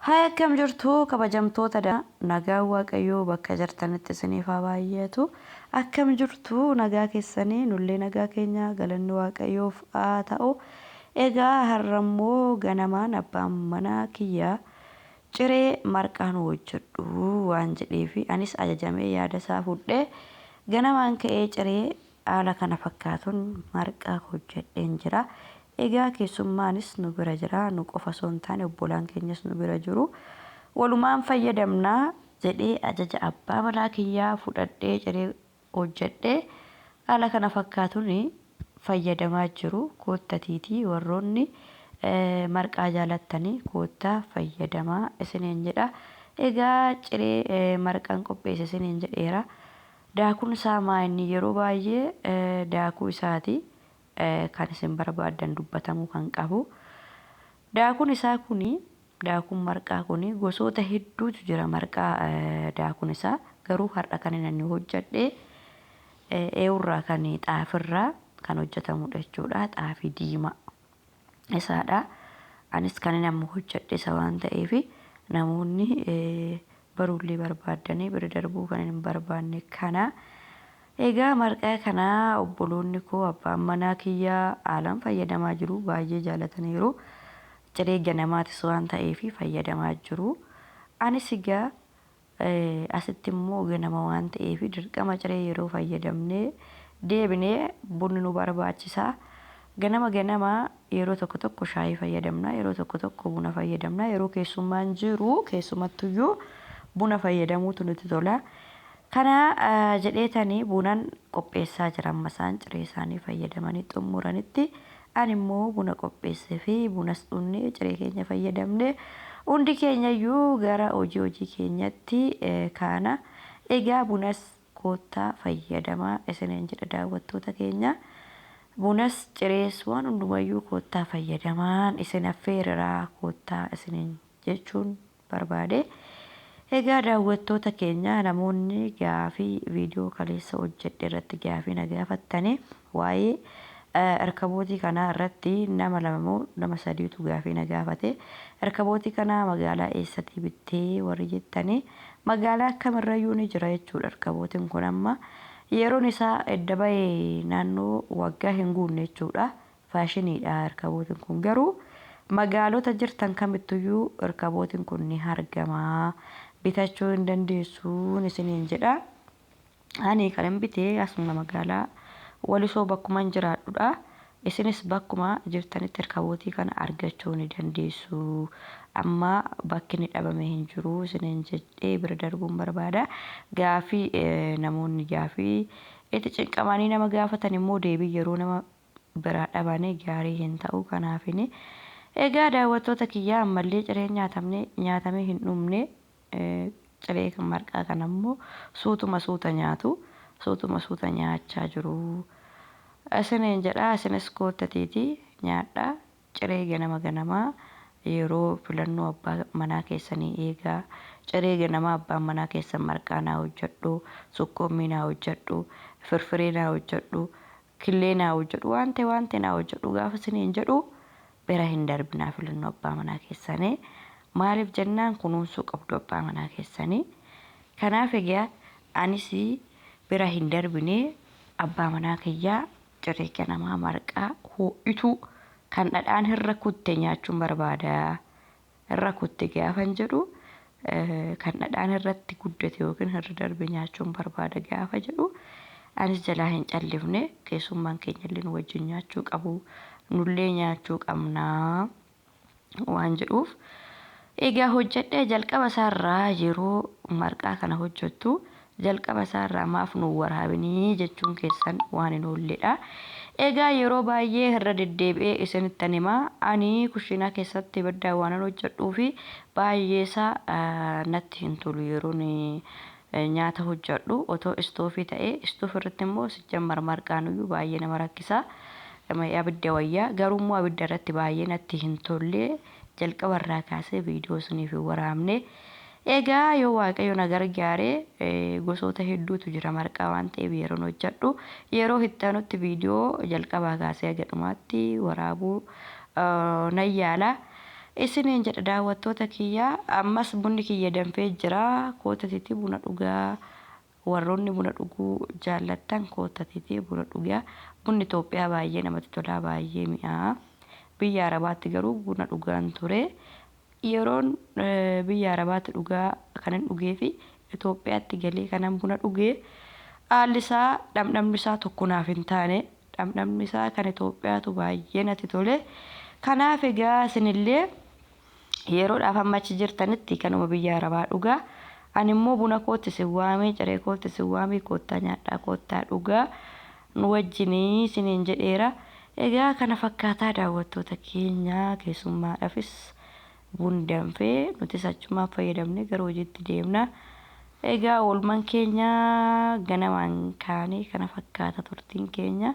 Haay, akkam jirtu kabajamtoota? Nagaan Waaqayyoo bakka jirtanitti isiniif haa baay'atu. Akkam jirtu, nagaa keessanii? Nullee nagaa keenya, galanni Waaqayyoof haa ta'u. Egaa har'ammoo ganamaan abbaan manaa kiyyaa ciree marqaa nu hojjedhu waan jedheefi, anis ajajamee yaada isaa fudhee ganamaan ka'ee ciree haala kana fakkaatuun marqaa hojjedheen jira. Egaa keessummaanis nu bira jira, nu qofa osoo hin taane obbolaan keenyas nu bira jiru. Walumaan fayyadamnaa jedhee ajaja abbaa manaa kiyyaa fudhadhee ciree hojjedhee haala kana fakkaatuun fayyadamaa jiru. Koottatiitii warroonni marqaa jaalattanii koottaa fayyadamaa isiniin jedha. Egaa ciree marqaan qopheesse isiniin jedheera. Daakuun isaa maa inni yeroo baay'ee daakuu isaati kan isin barbaaddan dubbatamuu kan qabu. Daakuun isaa kuni, daakuun marqaa kuni, gosoota hedduutu jira marqaa daakuun isaa, garuu har'a kan inni hojjedhe eewurraa kan xaafirraa kan hojjetamudha jechuudha. Xaafii diimaa isaadha. Anis kan inni amma hojjedhe isa waan ta'eef, namoonni baruullee barbaaddanii bira darbuu kan hin barbaanne kana. Egaa marqaa kana obboloonni koo, abbaan manaa kiyyaa haalaan fayyadamaa jiru, baay'ee jaalataniiru. Ciree ganamaatis waan ta'eef fayyadamaa jiru. Anis egaa asitti immoo ganama waan ta'eef dirqama ciree yeroo fayyadamnee deebinee bunni nu barbaachisa. Ganama ganama yeroo tokko tokko shaayii fayyadamna, yeroo tokko tokko buna fayyadamna, yeroo keessummaan jiru keessumattuyyuu buna fayyadamuutu nutti tola. Kana jedheetanii bunan qopheessaa jira. Amma isaan ciree isaanii fayyadamanii xumuranitti ani immoo buna qopheessee fi bunas dhunnee ciree keenya fayyadamne hundi keenyayyuu gara hojii hojii keenyatti kaana. Egaa bunas koottaa fayyadamaa isiniin jedha, daawwattoota keenya. Bunas cirees waan hundumayyuu koottaa fayyadamaan isin affeereraa, koottaa isiniin jechuun barbaade. Egaa daawwattoota keenya, namoonni gaafii viidiyoo kaleessa hojjedhe irratti gaafii na gaafattani, waa'ee erkabootii kanaa irratti nama lama moo nama sadiitu gaafii na gaafate. Erkabootii kana magaalaa eessatii bittee warri jettani, magaalaa kamirrayyuu ni jira jechuudha. Erkabootiin kun amma yeroon isaa edda bahee naannoo waggaa hin guunne jechuudha. Faashiniidha erkabootiin kun, garuu magaalota jirtan kamittuyyuu erkabootiin kun ni argama. Bitachuu hin dandeessuun isiniin jedha. Ani kanan bitee asuma magaalaa Walisoo bakkuman jiraadhudha. Isinis bakkuma jirtanitti erkabootii kana argachuu ni dandeessu. Amma bakki inni dhabame hin jiru isiniin jedhee bira darbuun barbaada. Gaafii namoonni gaafii itti cinqamanii nama gaafatan immoo deebii yeroo nama biraa dhabanii gaarii hin ta'u, kanaafini. Egaa daawwattoota kiyyaa, ammallee cireen nyaatamne nyaatamee hin dhumne. Ciree kan marqaa kana immoo suutuma suuta nyaatu, suutuma suuta nyaachaa jiru. Isiniin jedha, isinis koottatiiti nyaadhaa. Ciree ganama ganamaa yeroo filannoo abbaa manaa keessanii eegaa. Ciree ganamaa abbaan manaa keessan marqaa naa hojjedhu, sukkuummii naa hojjedhu, firfiree naa hojjedhu, killee naa hojjedhu, waan ta'e waan ta'e naa hojjedhu gaafa isiniin jedhu bira hin darbinaa filannoo abbaa manaa keessanii. Maaliif jennaan, kunuunsuu qabdu abbaa manaa keessanii. Kanaaf egaa anis bira hin darbine, abbaa manaa kiyyaa ciree ganamaa marqaa ho'ituu kan dhadhaan irra kutte nyaachuun barbaada. Irra kutte gaafan jedhu, kan dhadhaan irratti guddate yookiin irra darbe nyaachuun barbaada gaafa jedhu, anis jalaa hin callifne. Keessummaan keenya illee nu wajjin nyaachuu qabu, nullee nyaachuu qabnaa waan jedhuuf. Egaa hojjedhee jalqaba isaarraa, yeroo marqaa kana hojjettu jalqaba isaarraa maaf nu waraabinii jechuun keessan waan hin oolledha. Egaa yeroo baay'ee irra deddeebi'ee isinittan himaa, ani kushiinaa keessatti ibiddaan waanan hojjedhuu fi baay'ee isaa natti hin tolu yeroon nyaata hojjedhu. Otoo istoofii ta'ee, istoofii irratti immoo sijjammar marqaanuyyuu baay'ee nama rakkisa. Abidda wayyaa, garuu immoo abidda irratti baay'ee natti hin tolle, jalqaba irraa kaasee viidiyoo isiniif hin waraabne. Egaa yoo Waaqayyo na gargaare, gosoota hedduutu jira marqaa waan ta'eef, yeroon hojjedhu yeroo itti aanutti viidiyoo jalqabaa kaasee haga dhumaatti waraabuu nan yaala. Isiniin jedha daawwattoota kiyya, ammas bunni kiyya danfee jira. Kootatiti buna dhugaa, warroonni buna dhuguu jaallattan kootatiti buna dhugaa. Bunni Itoophiyaa baay'ee namatti tolaa, baay'ee mi'aa. Biyya Arabaatti garuu buna dhugaan ture. Yeroon biyya Arabaatti dhugaa kanan dhugee fi Itoophiyaatti galee kanan buna dhugee haalli isaa, dhamdhamni isaa tokko naaf hin taane. Dhamdhamni isaa kan Itoophiyaatu baay'ee natti tole. Kanaaf egaa isinillee yeroodhaaf amma achi jirtanitti kanuma biyya Arabaa dhugaa. Ani immoo buna kootti isin waamee, ciree kootti isin waamee, koottaa nyaadhaa, koottaa dhugaa nu wajjinii isiniin jedheera. Egaa kana fakkaataa daawwattoota keenya, keessummaadhaafis bunni danfee nutis achumaan fayyadamne gara hojiitti deemna. Egaa oolmaan keenya ganamaan kaanee kana fakkaata turtiin keenya.